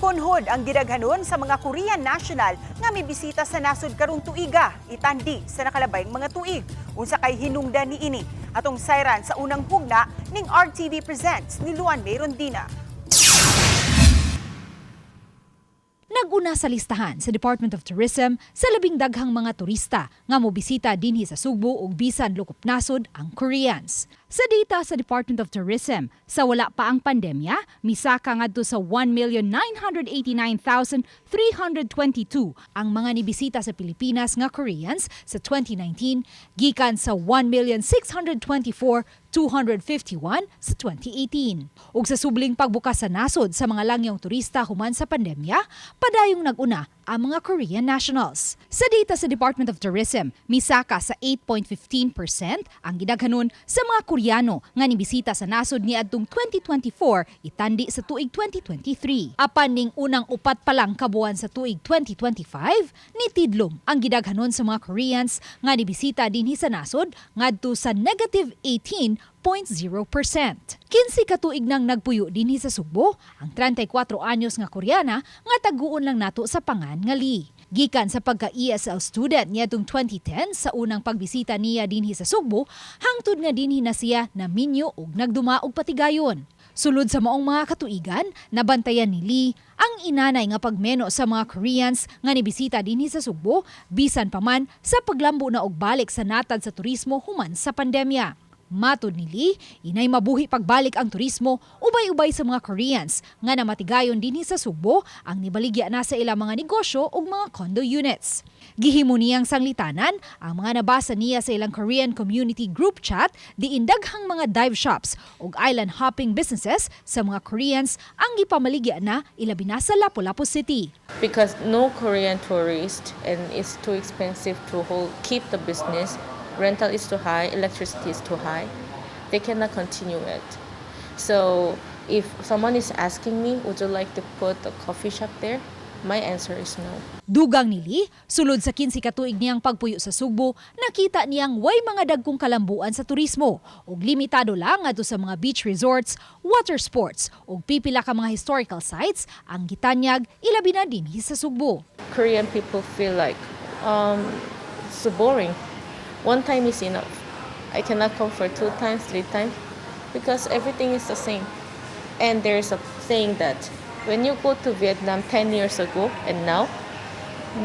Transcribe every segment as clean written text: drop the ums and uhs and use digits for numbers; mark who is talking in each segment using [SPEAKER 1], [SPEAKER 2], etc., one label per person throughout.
[SPEAKER 1] Nikunhod ang gidaghanon sa mga Korean national nga mibisita sa nasod karong tuiga, itandi sa nakalabayng mga tuig. Unsa kay hinungdan niini? Atong sayran sa unang hugna ning RTV Presents ni Luan May Rondina.
[SPEAKER 2] Nag-una sa listahan sa Department of Tourism sa labing daghang mga turista nga mobisita dinhi sa Sugbo ug bisan lokop nasod ang Koreans. Sa data sa Department of Tourism, sa wala pa ang pandemya, misaka ngadto sa 1,989,322 ang mga nibisita sa Pilipinas nga Koreans sa 2019 gikan sa 1,624,251 sa 2018. Ug sa subling pagbukas sa nasod sa mga langyong turista human sa pandemya, padayong nag-una ang mga Korean nationals. Sa data sa Department of Tourism, misaka sa 8.15% ang gidaghanon sa mga Koreano nga nibisita sa nasod niadtong 2024 itandi sa tuig 2023. Apan ning unang 4 pa lang kabuan sa tuig 2025, nitidlom ang gidaghanon sa mga Koreans nga nibisita dinhi sa nasod ngadto sa negative 18.0%. 15 ka tuig nang nagpuyo dinhi sa Sugbo ang 34 anyos nga Koreana nga taguon lang nato sa pangan nga Lee. Gikan sa pagka-ESL student niadtong 2010 sa unang pagbisita niya dinhi sa Sugbo, hangtod nga dinhi na siya naminyo ug nagduma og patigayon. Sulod sa maong mga katuigan, nabantayan ni Lee ang inanay nga pagmeno sa mga Koreans nga nibisita dinhi sa Sugbo bisan pa man sa paglambo na og balik sa natad sa turismo human sa pandemya. Matod ni Lee, inay mabuhi pagbalik ang turismo ubay-ubay sa mga Koreans nga namatigayon dinhi sa Sugbo ang nibaligya na sa ilang mga negosyo ug mga condo units. Gihimo niyang sanglitanan ang mga nabasa niya sa ilang Korean community group chat diin daghang mga dive shops ug island hopping businesses sa mga Koreans ang gipamaligya na, ilabi na sa Lapu-Lapu City.
[SPEAKER 3] Because no Korean tourist and it's too expensive to hold keep the business. Rental is too high, electricity is too high. They cannot continue it. So if someone is asking me, "Would you like to put a coffee shop there?" My answer is no.
[SPEAKER 2] Dugang ni Lee, sulod sa 15 ka tuig niyang pagpuyo sa Sugbo, nakita niyang way mga dagkong kalambuan sa turismo ug limitado lang ngadto sa mga beach resorts, water sports ug pipila ka mga historical sites ang gitanyag, ilabi na dinhi sa Sugbo.
[SPEAKER 3] Korean people feel like it's so boring. One time is enough. I cannot come for two times, three times, because everything is the same. And there's a saying that when you go to Vietnam 10 years ago and now,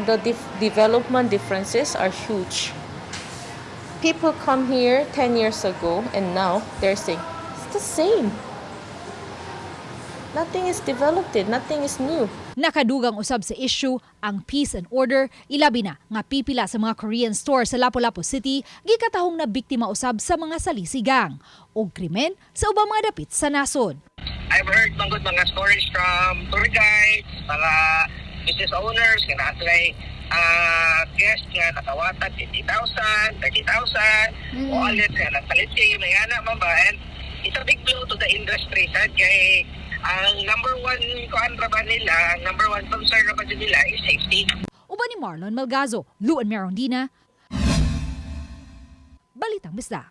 [SPEAKER 3] the development differences are huge. People come here 10 years ago and now they're saying it's the same. Nothing is developed, nothing is new.
[SPEAKER 2] Nakadugang usab sa issue ang peace and order, ilabi na nga pipila sa mga Korean store sa Lapu-Lapu City gikatahong na biktima usab sa mga salisigang ug krimen sa ubang mga dapit sa nasod.
[SPEAKER 4] I've heard manggod mga stories from tour guides, mga business owners, nga naa sila'y guest nga nakawatan 50,000, 30,000, wallet nga nagsaliti, may ana man ba? And it's a big blow to the industry sad kay ang number one kuan ra ba nila, ang number one concern ra ba nila is safety.
[SPEAKER 2] Uban ni Marlon Malgazo, Luan Merondina, Balitang Bisdak.